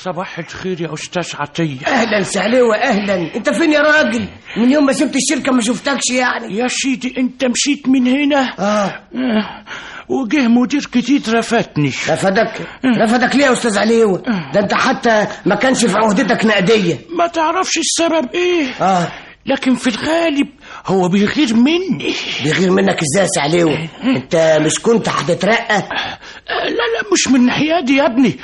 صباح الخير يا أستاذ عطية. أهلا سعليوة، أهلا. أنت فين يا راجل؟ من يوم ما سبت الشركة ما شفتكش يعني. يا سيدي أنت مشيت من هنا وجه مدير جديد رفدني. رفدك؟ رفدك ليه يا أستاذ عليوة؟ ده أنت حتى ما كانش في عهدتك نقدية. ما تعرفش السبب إيه؟ لكن في الغالب هو بيغير مني. بيغير منك ازاي يا سعليوة؟ انت مش كنت هتترقى؟ لا لا، مش من ناحية دي يا ابني.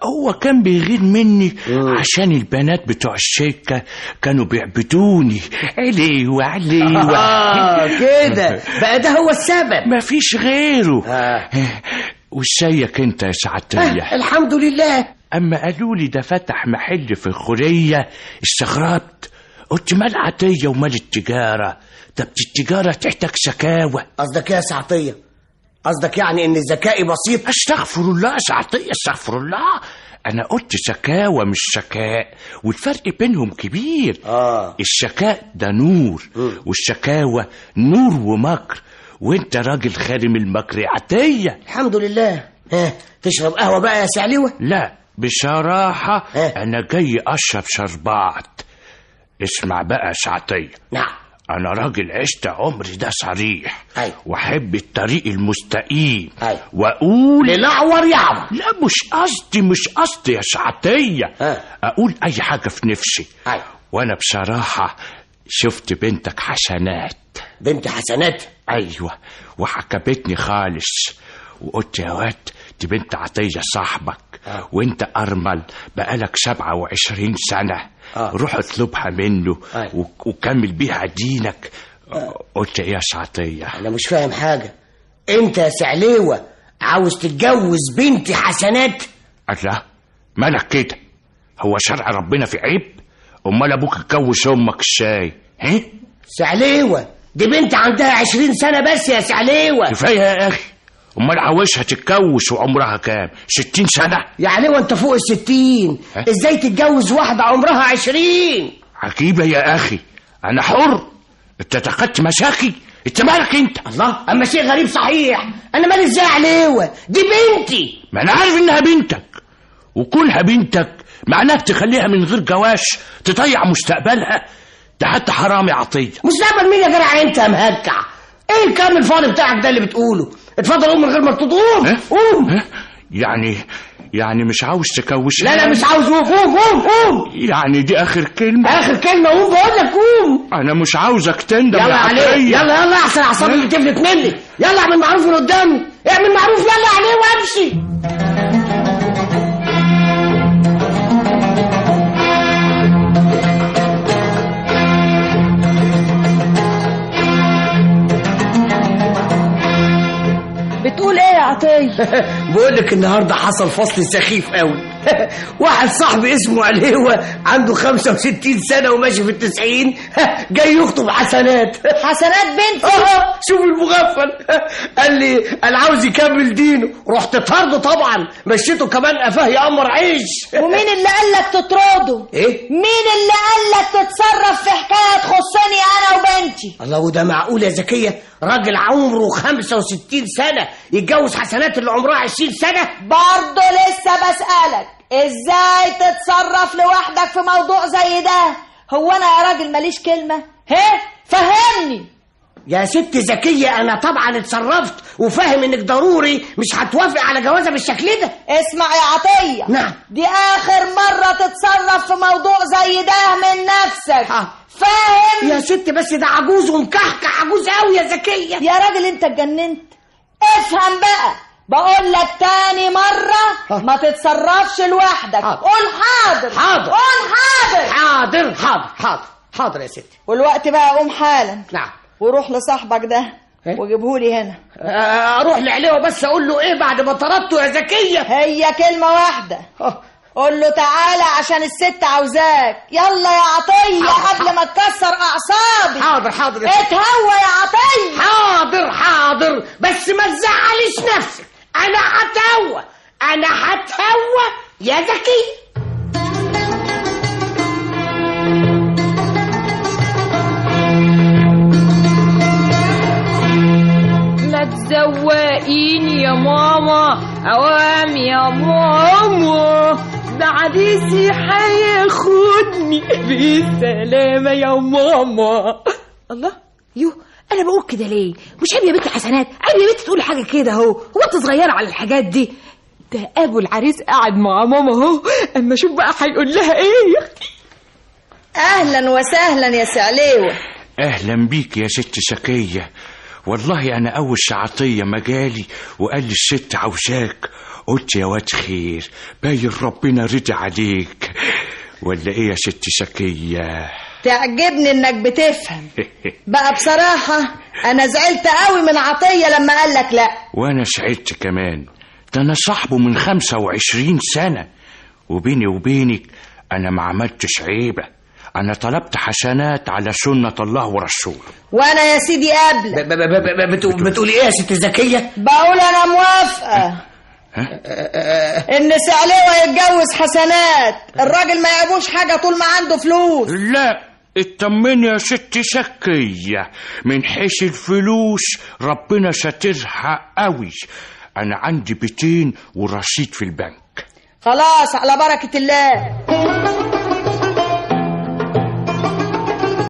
هو كان بيغير مني عشان البنات بتوع الشركة كانوا بيعبدوني. عليوة عليوة. كده بقى ده هو السبب، مفيش غيره. وازيك انت يا سعدية؟ الحمد لله. اما قالوا لي ده فتح محل في الخورية استغربت، قلت مال عطية ومال التجارة؟ ده التجارة تحتاج شكاوى. قصدك ايه يا سعطية؟ قصدك يعني ان ذكائي بسيط؟ استغفر الله يا سعطية، استغفر الله. انا قلت شكاوى مش شكاء، والفرق بينهم كبير. الشكاء ده نور، والشكاوى نور ومكر، وانت راجل خارم المكر يا عطية. الحمد لله. ها، تشرب قهوة بقى يا سعليوة؟ لا بصراحة انا جاي اشرب شربات. اسمع بقى يا سعطية. نعم. أنا راجل عشت عمري ده صريح. أيوة. وأحب الطريق المستقيم. أيوة. وأقول للأعور يعور. لا مش قصدي يا سعطية. أقول أي حاجة في نفسي. أيوة. وأنا بصراحة شفت بنتك حسنات. بنت حسنات؟ أيوة، وعجبتني خالص، وقلت يا واد دي بنت عطية صاحبك. وانت أرمل بقالك 27 سنة. روح اطلبها منه. وكمل بيها دينك. قلت ايه يا سعطية؟ انا مش فاهم حاجة. انت يا سعليوة عاوز تتجوز بنتي حسنات؟ الله، مالك كده؟ هو شرع ربنا في عيب؟ امال ابوك اتجوز امك ازاي؟ ها؟ سعليوة دي بنت عندها 20 سنة بس يا سعليوة. كفاية يا اخي، امال عاوزها تتجوز وعمرها كام؟ 60 سنة؟ يعني وانت فوق 60 ازاي تتجوز واحدة عمرها 20؟ عجيبة يا اخي، انا حر. انت تاخدت مشاكل، انت مالك انت؟ الله، اما شيء غريب صحيح. انا مالي ازاي عليوة؟ دي بنتي. ما انا عارف انها بنتك، وكونها بنتك معناها تخليها من غير جواز تضيع مستقبلها. ده حتى حرام يا عطية. مستقبل مين يا جدع انت يا مهكع؟ ايه الكلام الفاضي بتاعك ده اللي بتقوله؟ اتفضل قوم من غير ما تقوم. قوم. يعني مش عاوز تكوش؟ لا لا مش عاوز. قوم قوم قوم قوم. يعني دي اخر كلمة؟ اخر كلمة. قوم بقول لك قوم. انا مش عاوزك تندم. يلا عليك، يلا يلا، احسن اعصابي اللي تفلت مني. يلا اعمل معروف من قدامي، اعمل معروف. يلا عليه وامشي. بتقول ايه يا عطية؟ بقول لك النهارده حصل فصل سخيف قوي. واحد صاحبي اسمه عليوة عنده 65 سنة وماشي في 90 جاي يخطب حسنات. حسنات بنتي؟ شوف المغفل. قال لي انا عاوز يكمل دينه، رحت طرده طبعا، مشيته كمان قفاه يقمر عيش. ومين اللي قال لك تطرده؟ ايه؟ مين اللي قال لك تتصرف في حكاية تخصني انا وبنتي؟ الله، وده معقول يا زكية؟ راجل عمره 65 سنة يتجوز حسنات اللي عمرها 20 سنة؟ برضه لسه بسألك ازاي تتصرف لوحدك في موضوع زي ده؟ هو انا يا راجل ماليش كلمة؟ ها؟ فهمني يا ست زكية. انا طبعا اتصرفت وفاهم انك ضروري مش هتوافق على جوازها بالشكل ده. اسمع يا عطية. نعم. دي اخر مرة تتصرف في موضوع زي ده من نفسك. فاهم؟ يا ست بس ده عجوز ومكحكح، عجوز قوي يا زكية. يا راجل انت اتجننت. افهم بقى، بقول لك تاني مرة ما تتصرفش لوحدك. قول حاضر. حاضر. قول حاضر. حاضر حاضر حاضر حاضر يا ستي. والوقت بقى قوم حالا. نعم. وروح لصاحبك ده وجيبهولي هنا. اروح لعليه بس اقول له ايه بعد ما طردته يا زكية؟ هي كلمة واحدة. قول له تعالى عشان الست عاوزاك. يلا يا عطية قبل ما تكسر اعصابي. حاضر حاضر. اتهوى يا عطية. حاضر حاضر، بس ما تزعليش نفسك. انا هتهوى، انا هتهوى يا زكية. ما تزوقيني يا ماما، اوام يا ماما، ده عريسي هياخدني بالسلامة يا ماما. الله، يوه انا بقول كده ليه؟ مش عيب يا بنت حسنات، عيب يا بنت تقولي حاجة كده اهو، هو انت صغيرة على الحاجات دي؟ ده ابو العريس قاعد مع ماما اهو، اما اشوف بقى هيقول لها ايه يا اختي. اهلا وسهلا يا سعليوه. اهلا بيك يا ست سكيه. والله انا اول ساعتيه ما جالي وقال لي الست عاوزاك، قلت يا واد خير، باين ربنا رضي عليك ولا ايه يا ست سكيه؟ تعجبني انك بتفهم بقى. بصراحة انا زعلت قوي من عطية لما قال لك لا. وانا سعدت كمان، ده انا صاحبه من 25 سنة، وبيني وبينك انا ما عملتش عيبه، انا طلبت حسنات على سنة الله ورسوله. وانا يا سيدي قبل بتقولي ايه يا ست زكية؟ بقول انا موافقة ان سعلوه يتجوز حسنات، الراجل ما يعيبوش حاجة طول ما عنده فلوس. لا اطمني يا ست زكية، من حيث الفلوس ربنا ساترها قوي، انا عندي بيتين ورصيد في البنك. خلاص على بركة الله.